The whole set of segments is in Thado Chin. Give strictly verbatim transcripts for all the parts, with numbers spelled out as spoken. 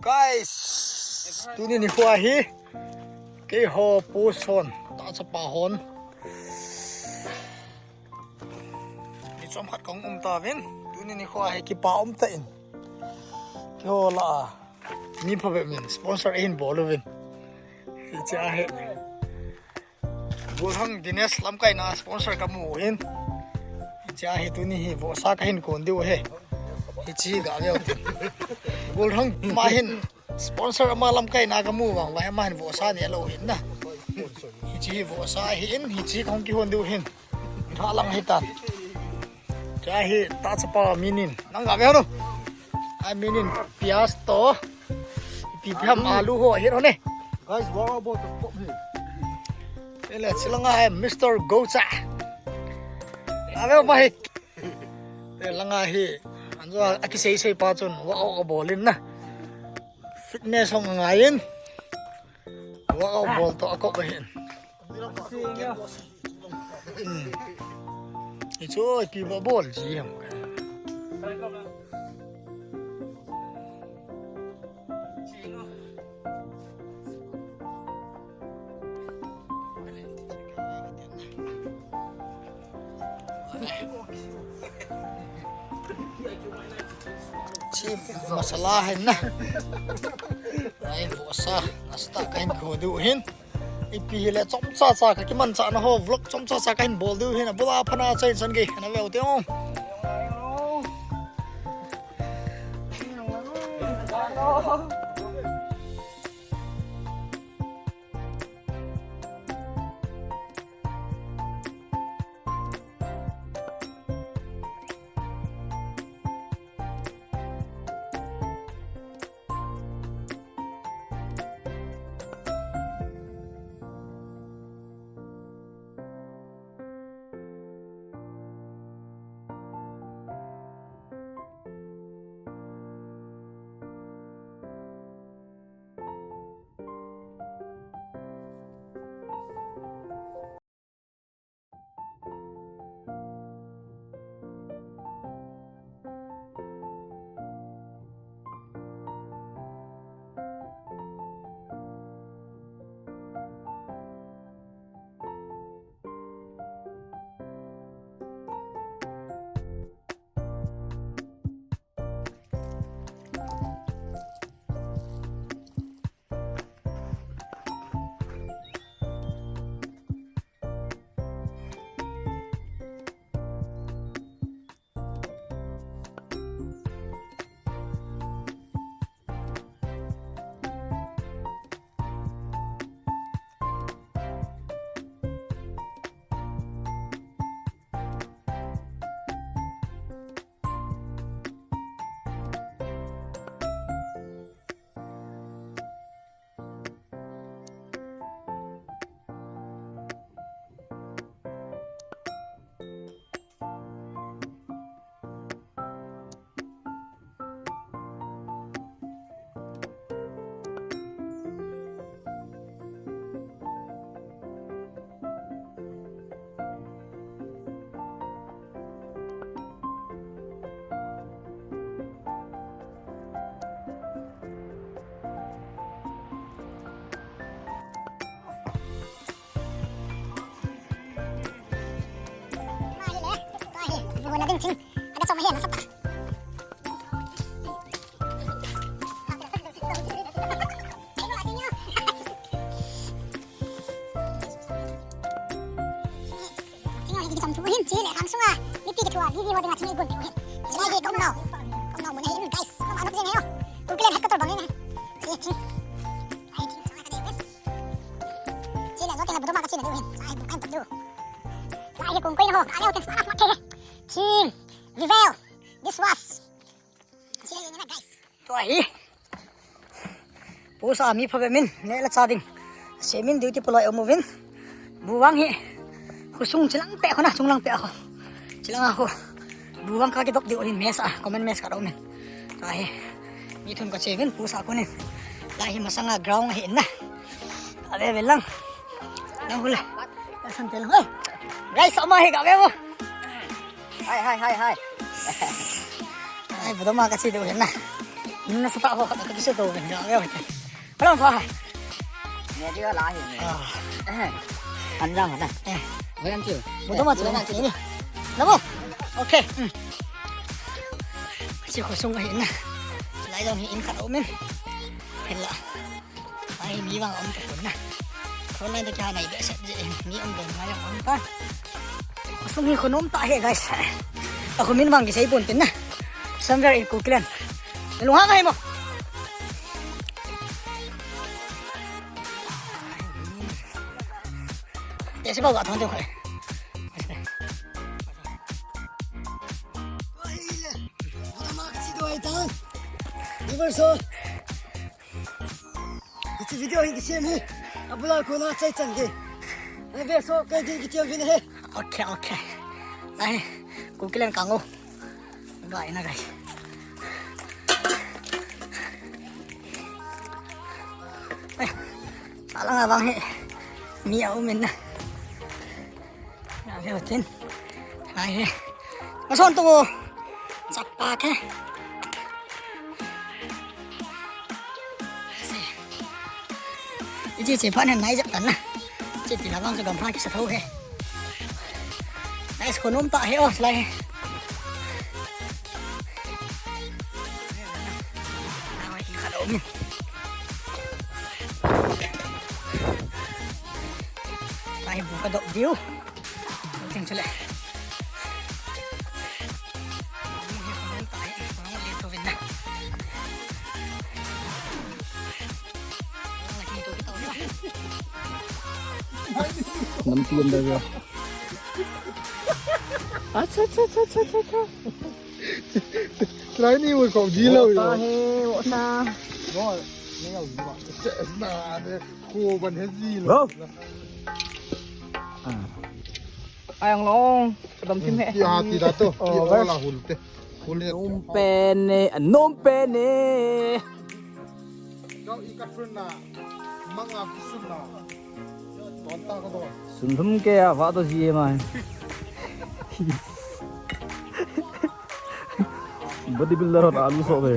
Guys, tuni nikho hi keiho pu son, tachapa hon, ni chomkhat kahung um tauvin. Tuni nikho hi kipa umtah in keiho lah a mi phabep in sponsor eihin bol uvin. Hiche ahi. Golhang Dinesh lamkaina sponsor kamu u ahin. Hiche ahi, tuni hi vohsa kahin kon diu ahi. Hiche hi gave uvin. Golhang ma hin sponsor ama lamkaina kamu vang uva ama hin vohsa nelou ahin na. Hiche hi vohsa ahin, hiche kahung kihon diu ahin. Thalang ahitan. Hiche hi tachapa minin. Nang gave u. Ai minin, pias toh. Ipi ipi ham, alu ho, hit ho ne. Guys, what about the pop here? Ele, chilanga hi Mister Gocha. Ave ma hi. Elanga hi. Anjo akisei sei pa chun, wow, abolin na. Fitness hung ngaiyin. Wow, bol toh akop ahin. Hmm. Hichu ipi bol ji ham. Chi masala hai na. Ai, vohsa, nasta kahin kho diu ahin. Ipi hile chomcha cha kakimanchah na ho vlog chomcha cha kahin bol diu ahin, abul a phat a chain chan gei na veu te o. Thing hi kichom thu hin, chule khang sunga mipi kithua vivi ho dinga thing eigon peh u hin. Chule hi kaum nau, kaum nau mun ahin guys. Kaum nau jing ahi o. Kum kilen headquarter bang ahi. Chule thing. Ai thing chang ka deu hin. Chule jo tenga budoma ka chule deu hin. Ai bu kan tu. Chule hi kum koi na ho. Ka leu ten smart smart thei. Thing. Vivel. This was. Chule hi na guys. Tua hi. Post a mi phabep in, neh le chah ding. Semin duty pu loi um uvin. Bu vang hi. Khosung chilang peh khu na, chunglang peh khu. Chilang a khu. Bu vang ka kidop diu hin mess a, common mess ka dom in. Ka hi. Mi thum ka che uvin, post a konin. Lai hi masanga ground ahi in na. Ave ve lang. Lang hule. Ka san te lang. Hey. Guys, ama hi ka ve vo. Hai, hai, hai, hai. Ai, budoma ka che diu hin na. Nasa pa ho kata kisu to. Hello pa. Ni dia lah ni. Ah. Eh. Anjang na. Eh. Bukan tu. Bukan tu. Namo. Okay. Hmm. Si khosung ahi na. Lai dong hi in khat umin. Hela. Ai, mi vang um tapon na. Khonai ta kya nai be set je, mi um don ngai um ta. Khosung hi khonom tah e, guys. Akhomin vang kisei pon tin na. Somewhere in Kukiland. Lunghang ahi mo. Te se ba ga thon te khai. Ai, ya. Ada mak si doi tan. Di ba so? Hiche video hi kisem hi. Abula ko na chai chan ge. Ai ve so kai din kichia vin he. Okay, okay. Ai, Kukiland kango. Gai na gai. Ai, salang abang he. Mi a umin na. Na ve tin. Ai he. Mason tu. Sapa ke. Iji che phan nai jep tan na. Che ti la bang ka gam phan ki sa tho he. Nice, khonom tah e, oh, lai. Lai bu ka dop diu. Teng chule. Nampi under ya. Acha, acha, acha, acha, acha. Try ni mo ko gilo yo. Wota he, wota. Go, ni yo, go. Na, ko ban he gilo. Go. Ah. Ayang long, kadam tim he. Ti ha ti da to. Oh, ti ola hul te. Hul te. Nom pen e, nom pen e. Kau i ka sun na, manga ki sun na. Ton ta ka don. Sun lum ke a va to ji e mai. Bodybuilder hon alu so ve.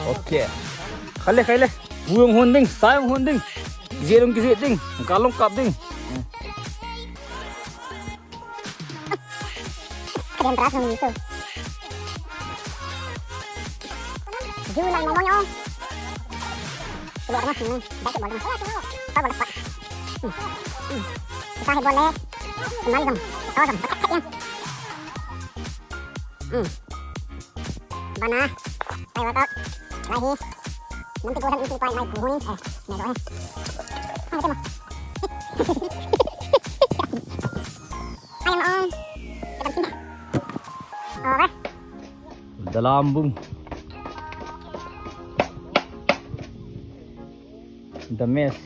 Okay. Khai le, khai le. Bu jong hon ding, sa jong hon ding. Kije jong kije ding. Kal jong kap ding. Kalian teras nang miso. Julan momong yo. Keluar rumah, hmm, baik boleh. Kau boleh kuat. Hmm. Hmm. Kita boleh. Kembali dong. Kau dong. Dekat ya. Hmm. Bana. Hai, workout. Lai hi. Nanti gua nanti gua naik gunung ni. Eh, naik gunung. Hai, tengok. Hai, Om. Kita sini. Oh, apa? Dalam bung. The mess.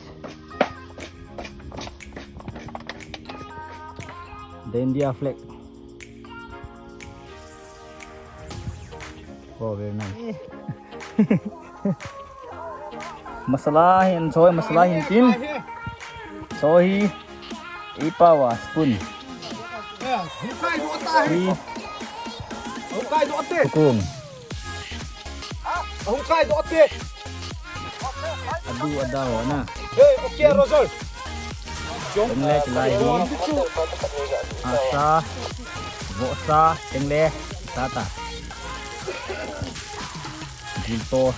The India flag. Oh, very nice. Masala hin, soy masala hin tin. Soy hi, ipa wa spoon. Hi. Tukung. Ahung kai doh te. Adu ada ho na. Hey, okay, Rosal. Tengle kilai hi. Asa. Vohsa. Tengle. Sata. Gulto.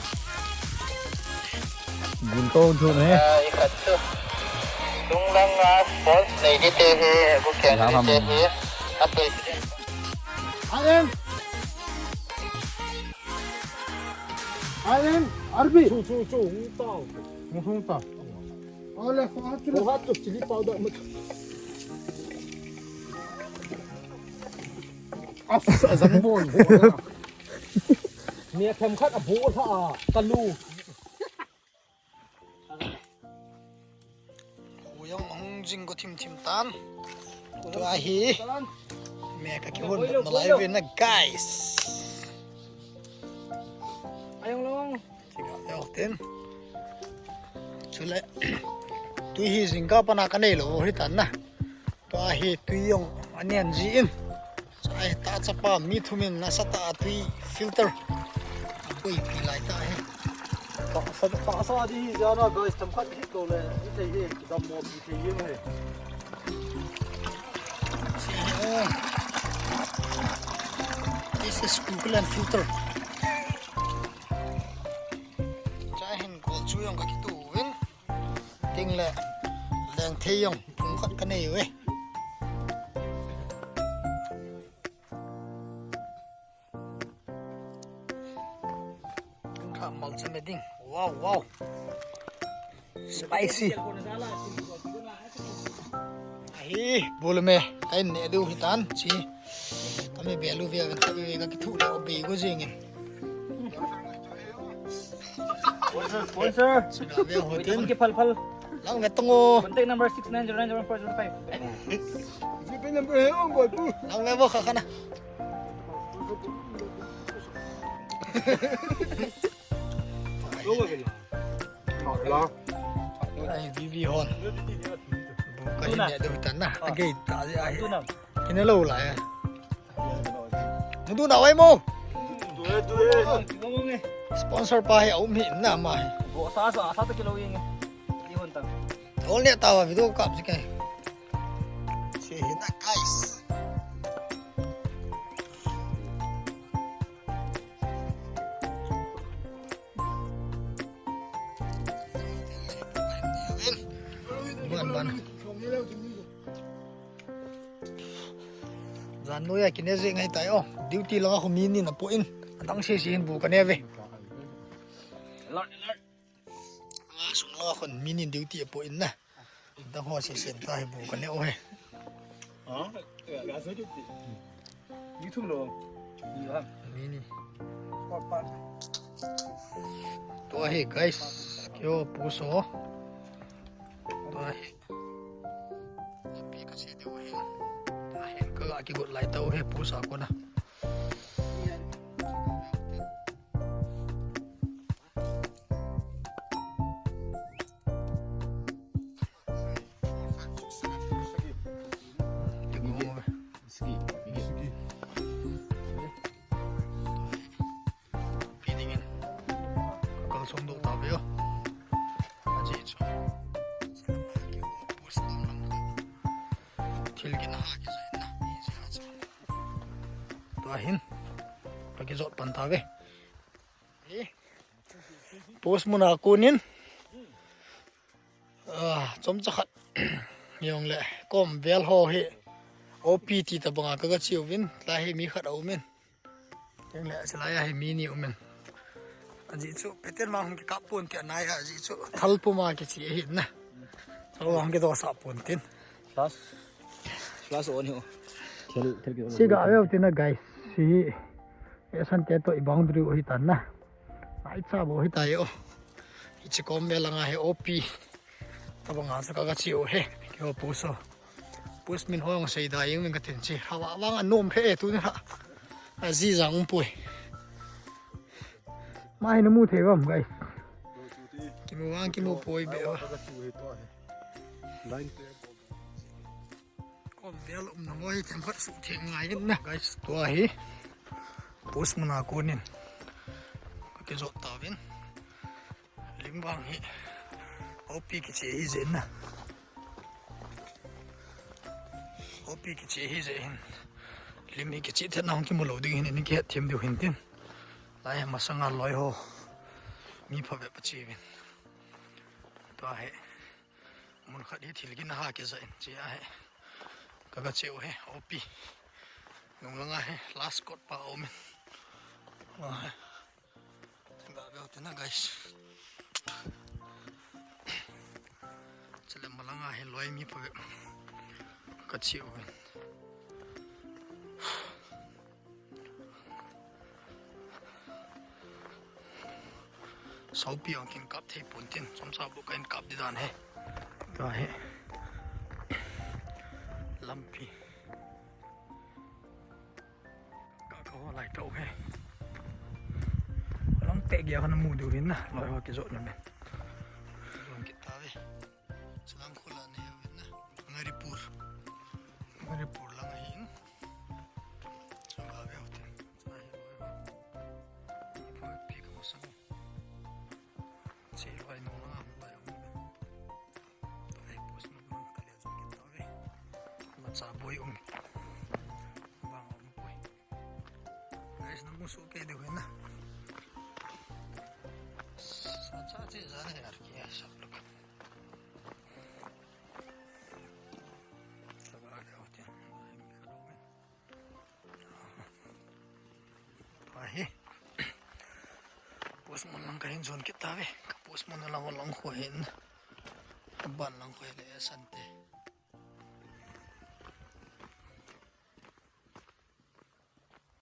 Gulto chu ne. Tunglang a sports nei di te hi, bu keng di te hi. Ate. Ayen. Ayen, Arbi. Chu, chu, chu, hung tao. Hung, hung tao. Ole, ko hat chu. Ko hat chu chili powder mat. As, azang bol, bol. Ni a them khat a bol ha, kalu. Khu jong hung jing go thim thim tan. Tua hi. Me ka kihon na lai ve na, guys. Long long. Tika, yo, tin. Chule. Tui hi jingkah pana kanei lou hitan na. Tua hi tui jong anen jin. Chai ta chapa mi thum in nasatah a tui filter. Boipi lai ta hi. Tahsa, tahsa di hi jana guys, themkhat hi ko le, hi thei hi, kidam mo pi thei hi he. This is Google and filter. Chai hin kol chu jong kakituh uvin. Ting le lengthei jong phung khat kanei uve. Tung kha malcha me ding. Wow, wow. Spicy. Ahi, bol me. Kahin ne diu hitan chi. Kami belu ve, kami ve kakithu le obi go jingin. Sponsor, sponsor. Sina ve hotin. Ke phal phal. Lang ve tongo. Contact number six nine zero nine zero four zero five. GPay number hai, oh, boy, pu. Lang ve bo kha khana. Lo, lo. Ai, V V hon. Bu kahin ne diu hitan na. Agei ta ai. Kina lo lai. Mudu na wai mo. Sponsor pa hi aum hi na ma hi. Bo sa sa sa ta kilo yeng. Di hon tang. Ol ne ta wa video kap si kai. Si hi na guys. Ban ban. Jan noiya kine jeng ahitai o. Duty langa khu mi ni na po in. Adang sese hin bu kane ve. Alert, alert. Nga sung langa khun mi ni duty apo in na. Adang ho sese ta hi bu kane o he. Ha? YouTube lo. Mi ni. Tua hi guys. Kio puso. Tua hi. Pi ka che diu hi. Ahin ka ga kigot lai tau hi pusa kona. Pi dingin. Ka kalsong doh tave o. Ajeh chu. Thil gin a ha kijot na. Tua hin. Ka kijot pan tave. Post muna konin. Ah, chomcha khat. Jong le, kom vel ho hi. O P T tabanga ka ga chiu vin, la hi mi khat a umin. Jong le, silai a hi mi ni umin. Ajeh chu, peten mang hung kikap pon ti anai a, ajeh chu, thal puma kichi ahi na. Thal hung kidosa pon tin. Flash. Flash on hi o. Thil, thil ki on. Si ga veu tina guys. Si. Esan te to i boundary u hitan na. Ai cha bo hitai o. Hichi kom ve langa hi O P. Tabanga cha ka ga chiu he. Kio puso. Postman ho jong seida jeng min katin chi. Hawa vang anom phe e tuni ha. Aji jang um poi. Ma hi namu thei vam guys. Kimu vang kimu poi be o. Line. Kom vel um na mo hi themkhat suh theng ngai in na. Guys, tua hi. Post muna konin. Ka kijot tauvin. Lim vang hi. O P kichi hi jeh na. O P kichi hi jeh hin. Lim hi kichi thet na hung kimu lou ding hin, in kihet them diu hin tin. Lai masanga loi ho. Mi phabep achi vin. Tua hi. Mun khat hi thil gin a ha kija in chi a he. Ka ga chiu he, O P. Nung langa he, last court pa umin. Wa he. Ga veu tina, guys. Chale malanga he loi mi phabep. Ka chiu in. Saupi ang kin kap thei pon tin, chomcha bu kahin kap di dan he. Ka he. Lampi. Ka ka ho lai tau he. Lang Te gei a kana mu diu hin na, loi ho kijot na men. Jon kit tave. Chulang khu la nei u hin na. Ngaripur. Ngaripur lang ahin. Chunga ve u tin. Chua hi loi ho. Ngaripur pi ka mu sang. Che loi nung lang a hung loi hung. Tua hi post man man ka le jon kit tave. Macha boi um. Bang um poi. Guys, na musu ke diu hin na. Sa cha che ja ne yar ki ya sab log. Taba le hote. Ahi. Post man lang ka hin jon kit tave. Ka post man lang lang khu hin. Ka ban lang khu le sante.